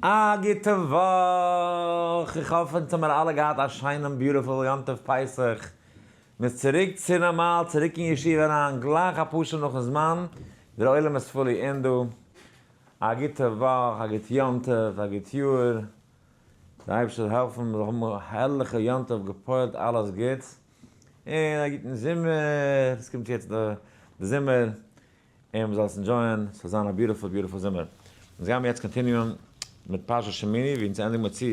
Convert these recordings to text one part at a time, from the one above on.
א גוטע וואך! איך האף אונז האמיר אלע געהאט א שיינעם beautiful יום טוב פסח, מ'איז צוריק צו נארמאל, צוריק אין ישיבה אריין, גלייך אפאר שעה נאכן זמן, דער עולם איז fully אין דא, א גוטע וואך, א גוט יום טוב, א גוט יאר, דער אייבערשטער זאל העלפן מ'זאל האבן א הערליכע יום טוב געפועלט אלעס גוטס, און א גוטן זומער, עס קומט יעצט די זומער, און מ'זאל עס enjoy ען, ס'זאל זיין א beautiful beautiful זומער. אונז גיימיר יעצט continue ען מיט פרשת שמיני, ווי אונז ענדיגן מיר צו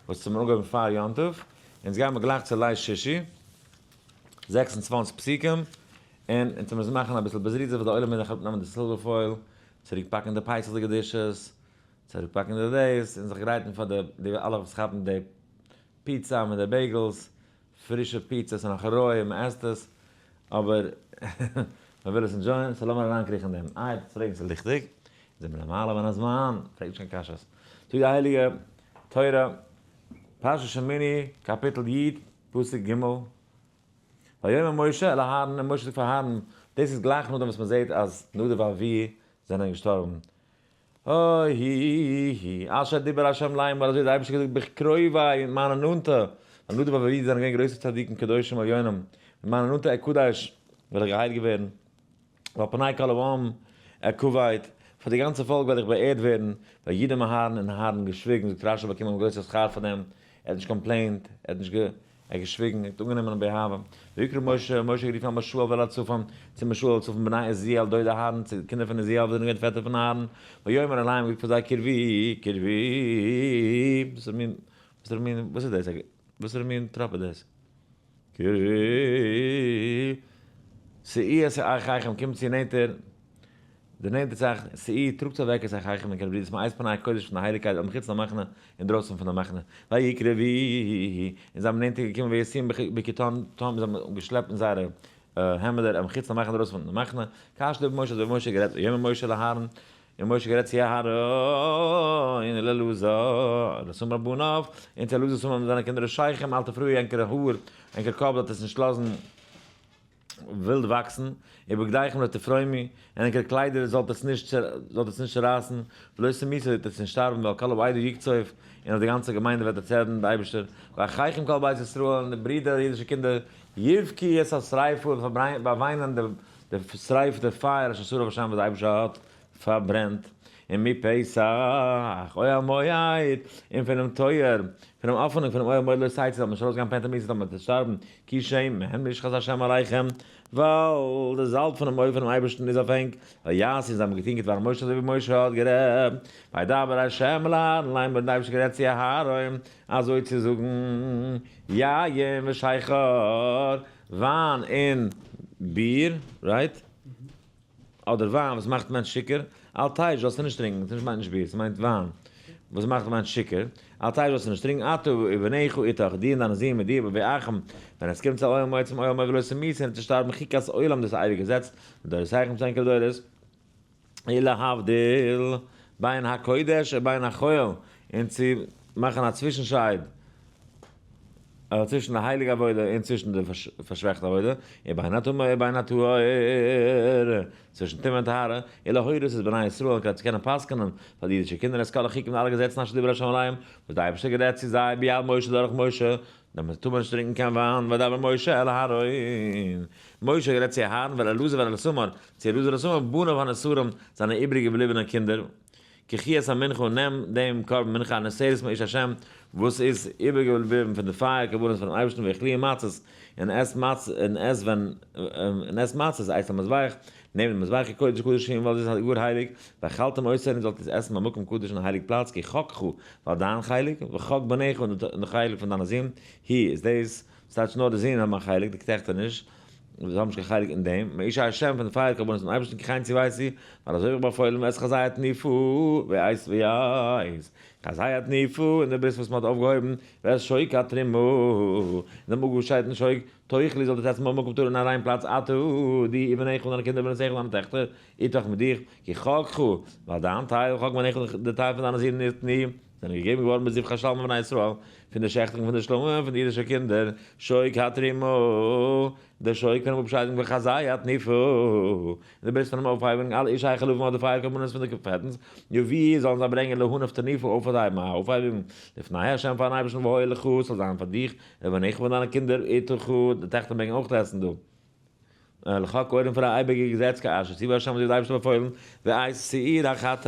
וואס האבן אנגעהויבן פאר יום טוב, אונז גיימיר גלייך צו ליל שישי, 26 פסוקים, און אונז מוזן מאכן אביסל בזריזות ווייל די עולם מוז נאך אראפנעמען די silver foil, צוריק פאקן די פסח'דיגע dishes, צוריק פאקן די דאס, און זיך גרייטן פאר די די אלע וואס כאפן די פיצא מיט די bagels, פרישע פיצא ס'איז נאך רוי און מ'עסט עס, אבער מ'וויל עס enjoy ען, so לאמיר אריינקריכן אין דעם. איי, פרעגן ס'איז ליכטיג? זעמיר למעלה מן הזמן, פרעג נישט קיין קשיות. זאגט די הייליגע תורה, פרשת שמיני, קאפיטל י', פסוק ג', ויאמר משה אל אהרן, און משה זאגט פאר אהרן, דאס איז גלייך נאכדעם וואס מ'זעט אז נדב ואביהוא זענען געשטארבן, אהיהי, אשר דיבר ה' לאמר, אזוי האט דער אייבערשטער געזאגט בקרובי, מיט מיינע נאנטע, ווייל נדב ואביהוא זענען געווען גרויסע צדיקים קדושים עליונים, מיט מיינע נאנטע אקדש וועל איך געהיילט ווערן, ועל פני כל העם אכבד, פאר די גאנצע פאלק וועל איך באערט ווערן, וידום אהרן און אהרן געשוויגן, זאגט רשי באקומען גרויסע שכר פאר דעם, ער האט נישט complained, ער האט נישט גע. ער האט געשוויגן, ער האט אנגענומען באהבה. ויקרא משה, משה האט גערופן אל מישאל ואל אלצפן, צו מישאל אלצפן בני עזיאל דודי אהרן, צו די קינדער פון עזיאל וואס זענען געווען פעטער פון אהרן, ויאמר אליהם, געזאגט פאר זיי, קרבו, קרבו, וואס איז מין, וואס איז מין, וואס איז דאס, וואס איז מין טראפ איז דאס? קרבו, שאו את אחיכם, קומט צו נענטער. דערנענטערט זיך, שאו, טראגט אוועק את אחיכם ענקערע ברידערס מאת פני הקודש פון די הייליגקייט אל מחוץ למחנה, אינדרויסן פון די מחנה, ויקרבו, און זיי האבן נענטער געקומען וישיאום בכתנתם, זיי האבן געשלעפט אין זייערע העמעדער אל מחוץ למחנה אינדרויסן פון די מחנה, כאשר דבר משה, אזוי ווי משה האט גערעדט, ויאמר משה אל אהרן, און משה האט גערעדט צו אהרן, אל אלעזר, לאיתמר בניו, און צו אלעזר איתמר מיט זיינע קינדער, ראשיכם אל תפרעו ענקערע האר, ענקער קאפ זאלט עס נישט לאזן, ווילד וואקסן, ובגדיכם לא תפרמו, און ענקער קליידער זאלט עטס נישט זאלט עטס נישט צערייסן, ולא תמותו זאלט עטס נישט שטארבן, ועל כל העדה יקצוף, און אויף די גאנצע געמיינדע וועט דערצערנען דער אייבערשטער, ואחיכם כל בית ישראל, און די ברידער אידישע קינדער, יבכו את השריפה, וועט באוויינען די שריפה, די פייער אשר שרף השם וואס דער אייבערשטער האט פארברענט, און מפתח אוהל מועד, און פונעם טויער, פונעם אפענונג פונעם אוהל מועד לא תצאו, זאל מען נישט ארויסגיין פן תמותו, זאל מען נישט שטארבן, כי שמן משחת השם עליכם, ווייל די זאלב פונעם אויל פונעם אייבערשטן איז אויף ענק, ויעשו זיי האבן געטון כדבר משה אזוי ווי משה האט גערעדט, וידבר השם אל אהרן לאמר, און דער אייבערשטער האט גערעדט צו אהרן אזוי צו זאגן, יין ושכר, וויין און ביר, right? אדער וויין וואס מאכט מענטש שיכור, אל תשת זאלסטו נישט טרינקען, ס'נישט מיינט נישט ביר, ס'מיינט וויין וואס מאכט מענטש שיכור, אל תשת זאלסטו נישט טרינקען, אתה ובניך איתך, דו און דיינע זין מיט דיר, בבואכם, ווען עס קומט צו אוהל מועד צום אוהל מועד ולא תמותו און צו שטארבן חוקת עולם דאס איז א אייביג געזעץ, לדורותיכם צו ענקערע דורות, ולהבדיל בין הקודש ובין החול, און צו מאכן א צווישנשייד צווישן די הייליגע עבודה און צווישן די פארשוועכטע עבודה, ובין הטמא ובין הטהור, צווישן טומאה און טהרה, ולהורות את בני ישראל, כדי צו קענען פסק'נען פאר די אידישע קינדער את כל החוקים די אלע געזעצן אשר דיבר ה' אליהם, וואס דער אייבערשטער האט גערעדט צו זיי ביד משה דורך משה, דעמאלט טאר מען נישט טרינקען קיין וויין, וידבר משה אל אהרן, משה האט גערעדט צו אהרן ואל אלעזר ואל איתמר, צו אלעזר און איתמר, בניו הנותרים, זיינע איבעריגע געבליבענע קינדער, קחו את המנחה, נעם דעם קרבן מנחה הנותרת מאש השם, וואס איז איבערגעבליבן פון די פייער קרבנות פונעם אייבערשטן, ואכלוה מצות, און עס מצות, און עס ווען, און עס מצות אצל המזבח, נעבן דעם מזבח כי קודש קדשים, ווייל דאס איז גאר הייליג, ואכלתם אותו, און זאלט עס עסן במקום קדוש אין א הייליג פלאץ, כי חקך, ווייל דיין חלק, וחק בניך, און די חלק פון דיינע זין, הוא, איז דאס, ס'טייטש נאר די זין האבן א חלק, די טעכטער נישט, זיי האבן נישט קיין חלק אין דעם, מאש השם פון די פייער קרבנות פון אייבערשטן כי כן צויתי, ווייל אזוי האב איך באפוילן ואת חזה התנופה, ואת ואת חזה התנופה, און די ברית וואס מען האט אויפגעהויבן, ואת שוק התרומה, און דעם אפגעשיידטן שוק, תאכלו זאלט איר עסן במקום טהור אין א ריין פלאץ, אתה, דו, ובניך און דיינע קינדער ובנותיך און דיינע טעכטער, איתך מיט דיך, כי חקך, ווייל דיין טייל, וחק בניך און די טייל פון דיינע זין, נתנו. זענען געגעבן געווארן בזבחי שלמי בני ישראל, פון די שעכטונג פון די שלמים פון די אידישע קינדער, שוק התרומה, דער שוק פונעם אפשיידונג וחזה התנופה, און די ברית פונעם אויפהייבונג, אלע אשי החלבים אדער פייער קרבנות פון די פעטנס, יביאו, זאלן זיי ברענגען להנף תנופה אויפהייבן א אויפהייבונג, לפני ה' פארן אייבערשטן והיה לך, ס'זאל זיין פאר דיך, ולבניך פאר דיינע קינדער, איתך, די טעכטער מעגן אויך עסן דא. לך קודם פאר א אייביגע געזעץ כאשר ציווה ה' אזוי ווי דער אייבערשטער באפוילן, ואת שעיר החטאת,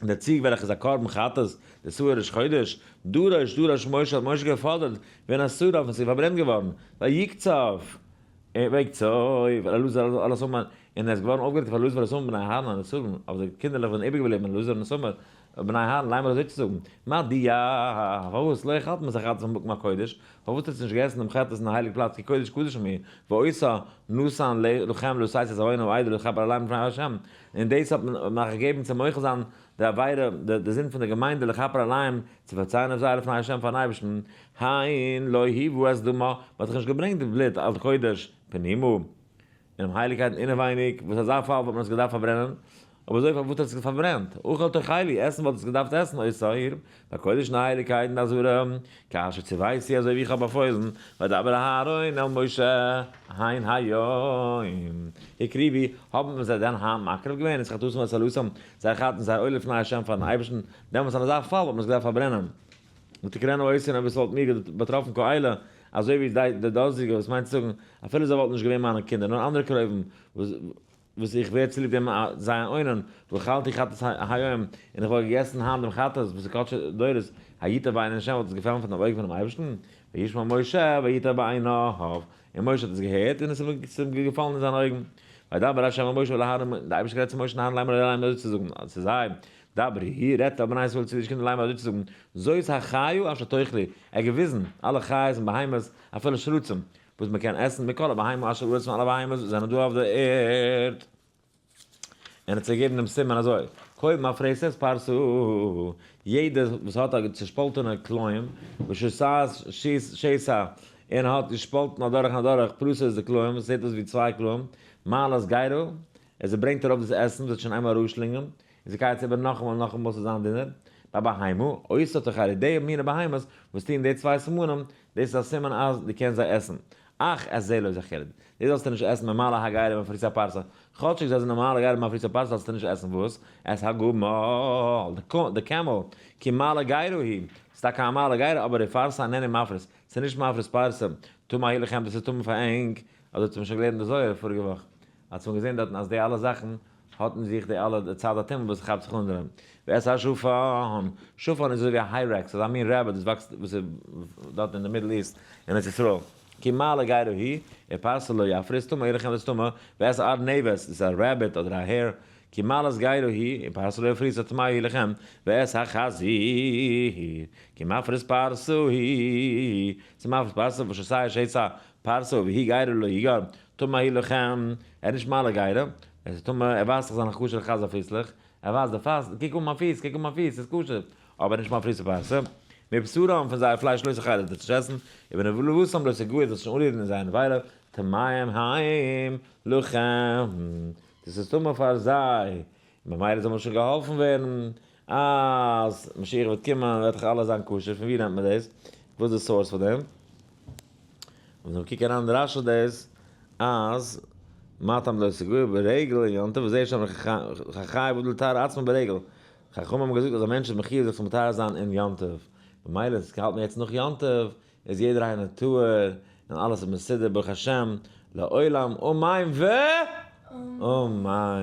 און דער ציג וועלכע איז א קרבן חטאת, דער שעיר ראש חודש, דרש דרש משה האט משה געפאדערט, ונשרף און ס'איז פארברענט געווארן, ויקצוף, ויקצוף, אלעזר על איתמר, און ער איז געווארן אויפגערעגט אויף אלעזר ועל איתמר בני אהרן הנותרים, אויף די קינדערלעך וואס זענען איבערגעבליבן אלעזר און איתמר, בני אהרן, לאמר אזוי צו זאגן, מדוע, פארוואס, לא אכלתם את החטאת במקום הקודש, פארוואס האט עטס נישט געגעסן דעם חטאת אין די הייליג פלאץ כי קודש קדשים היא, ואותה נתן לכם לשאת את עון העדה לכפר עליהם לפני ה', און דאס האט מען אייך געגעבן צו מוחל זיין די עבירה, די זינד פון די געמיינדע לכפר עליהם, צו פארצייען אויף זיי לפני ה' פארן אייבערשטן, הן לא הובא את דמה, מען האט דאך נישט געברענגט די בלוט אל קודש פנימה. אינעם הייליגקייט אינעווייניג, וואס אזא פאל וואלט מען עס געדארפט פארברענען, אבער אזוי פארוואס האט עס פארברענט? אכל תאכלי, עסן וואלט עס געדארפט עסן, אותו בקודש אין די הייליגקייט אין די עזרה, כאשר צויתי אזוי ווי איך האב באפוילן, וידבר אהרן אל משה, הן היום הקריבו, האבן זיי דען היינט מקריב געווען את חטאתם ואת עולתם, זייער חטא און זייער עולה לפני ה' פארן אייבערשטן, דעמאלטס אין אזא פאל וואלט מען עס געדארפט פארברענען. ותקראנה אותי אויב עס וואלט מיר באטראפן כאלה, אזוי ווי די דאזיגע, וואס מיינט צו זאגן, אפילו זיי וואלטן נישט געווען מיינע קינדער, נאר אנדערע קרובים, וואס איך ווער צוליב דעם זיי אן אונן, ואכלתי חטאת היום, און איך וואלט געגעסן היינט דעם חטאת וואס איז קדשי דורות, הייטב בעיני השם וואלט עס געפעלן פון דעם אויג פונעם אייבערשטן, וישמע משה וייטב בעיניו, און משה האט עס געהערט, און עס איז אים געפאלן אין זיינע אויגן. וידבר ה' אל משה ואל אהרן, און דער אייבערשטער האט גערעדט צו משה און אהרן לאמר אליהם אזוי צו זאגן צו זיי, דברו, רעדט אל בני ישראל צו די קינדער לאמר אזוי צו זאגן, זאת החיה אשר תאכלו, ער האט געוויזן, אלע חיות און בהמות, אפילו שרצים, וואס מען קען עסן, מכל הבהמה אשר בארץ פון אלע בהמות וואס זענען דא אויף דער ערד. און האט זיי געגעבן דעם סימן אזוי, כל מפרסת פרסה, יעדער וואס האט א צעשפאלטענע קלעים, ושסעת שסע, און האט געשפאלטן אדורך און אדורך, פרוסה איז די קלעים, וואס זעט אויס ווי צוויי קלעים, מעלת גרה, עס ברענגט ארויף דאס עסן וואס האט שוין איינמאל אראפגעשלינגען, און זי קייעט עס איבער נאכאמאל און נאכאמאל ס'זאל זיין דינער. ביי בהמה, אותה תאכלו, די מיני בהמות וואס טוען די צוויי סימנים, דאס איז א סימן אז דו קענסט זיי עסן. אך את זה לא תאכלו, דאס זאלסטו נישט עסן ממעלה הגרה ומפריסה פרסה, כאטשיג זיי זענען מעלה גרה ומפריסה פרסה זאלסטו נישט עסן וואס? את הגמל, די camel, כי מעלה גרה הוא, ס'איז טאקע א מעלה גרה אבער ופרסה איננו מפריס, ס'איז נישט מפריס פרסה, טמא הוא לכם, דאס איז טמא פאר ענק, אזוי האט מען שוין געלערנט אין די זוהר פאריגע וואך, האט מען געזען דארטן אז די אלע זאכן האט אין זיך די אלע די צד הטומאה וואס כאפט זיך אן דערין. ואת השפן, שפן איז אזוי ווי א hyrax, אזא מין rabbit וואס וואקסט וואס איז דארט אין די Middle East אין ארץ ישראל. כי מעלה גרה הוא, ופרסה לא יפריס טמא הוא לכם דאס טמא, ואת הארנבת, דאס איז א rabbit אדער א hare, כי מעלת גרה הוא, ופרסה לא יפריס טמא הוא לכם, ואת החזיר, כי מפריס פרסה הוא, ס'איז מפריס פרסה ושסע שסע פרסה והוא גרה לא יגר, טמא הוא לכם, ער איז נישט מעלה גרה, ער איז טמא, ער ווייזט זיך זיינע כשר'ע חזיר פיסלעך, ער ווייזט די פאס, קוק אן מיין פיס, קוק אן מיין פיס, ס'איז כשר, אבער נישט מפריסה פרסה. מבשרם פון זייער פלייש לא תאכלו זאלסט נישט עסן, ובנבלתם לא תגעו זאלסט נישט אנרירן אין זייער נבילה, טמאים הם לכם, דאס איז טמא פאר זיי, און ממילא זאל מען שוין געהאלפן ווערן, אז משיח וועט קומען וועט דאך אלעס זיין כשר, פון ווי נעמט מען דאס? וואס איז די source פאר דעם? און זאל קוק אריין אין רש"י דאס אז מה טעם לא תגעו ברגל אין יום טוב וזה שאמרו חייב אדם לטהר עצמו ברגל, חכמים האבן געזאגט אז א מענטש איז מחיוב זיך צו מטהר זיין אין יום טוב, ממילא עס האלט מען יעצט נאך יום טוב איז יעדער איינער טהור און אלעס איז מסודר ברוך השם לעולם אמן ואמן.